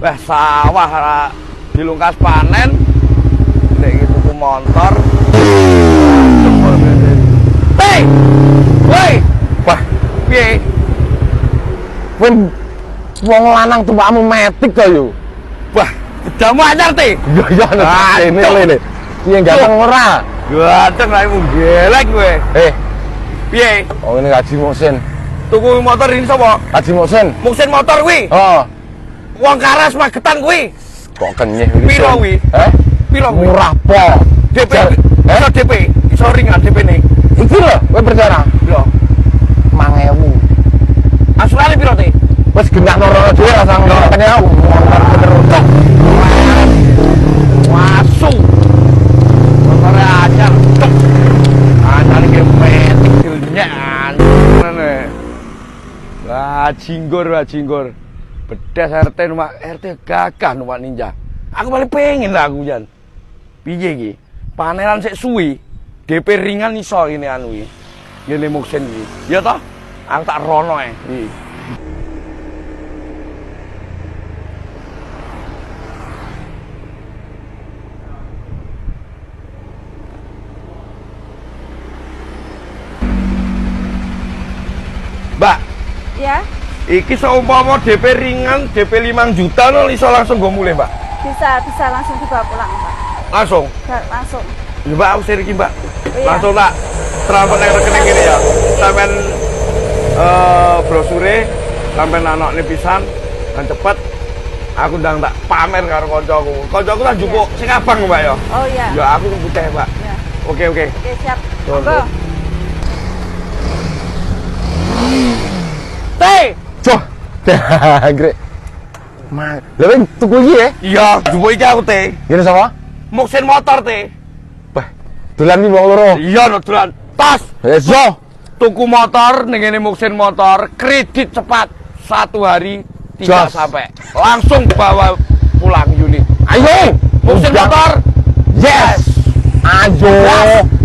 Wah, sawah ora dilungkas panen. Nek iki tuku motor. Hei! Woi, Wah, piye? kowe wong lanang tumpakmu metik to yo. Wah, bedamu anyar te. Iya iya Ah, ini cuk. ini. Piye ganteng ora? Ganteng raimu gelek kowe. Eh, Piye? oh ini Haji Muhsin. Tuku motor ini sapa? Haji Muhsin. Muksin motor kuwi. Oh, Wong Karas Magetan kuwi. kok kenyih iki. Piro kuwi? Eh? Piro kuwi? Murah po. DP. Eh? Iso DP. Iso ringan DP ne. Iki lho, kowe percaya? Piro? 5000. Angsurane piro te? Wis genah norono dhewe rasa ngono kene aku motor bener udah. Wasu. Motore anyar. Cuk. Anyar iki metik dilnyak. Ngene. Wah, jinggur, wah jinggur. Bedes RT numpak RT gagah numpak Ninja. Aku paling pengen lah aku jan. Piye iki? Panelan sik suwi. DP ringan iso ini anu iki. Ngene Muksin iki. Ya toh? Aku tak rono e. Iki. Mbak, Ya, iki seumpama DP ringan DP 5 juta no iso langsung nggo mulih, Mbak. bisa bisa langsung dibawa pulang, Pak. Langsung. Langsung. Ya, Mbak, aku sih iki, Mbak. Iya. Langsung tak transfer nang rekening ini ya. Sampean brosure sampean anokne pisan dan cepet aku ndang tak pamer karo koncoku. Koncoku tak njupuk sing abang, Mbak ya. Oh iya. Ya aku sing putih, Mbak. Ya. Oke, oke. Oke, siap. Tuh, Monggo. tuh. Teh. Coh. Jangkrik. Ma, lha kowe tuku iki ya? Iya, njupuk iki aku teh. Ngene sapa? Muksin motor teh. Wah, dolan iki wong loro. Iya, no dolan. Tas. Wes yo. Tuku motor ning ngene Muksin motor, kredit cepat 1 hari tidak Jos. sampai. Langsung bawa pulang unit. Ayo. Muksin Udah. motor. Yes. Ayo. Yes.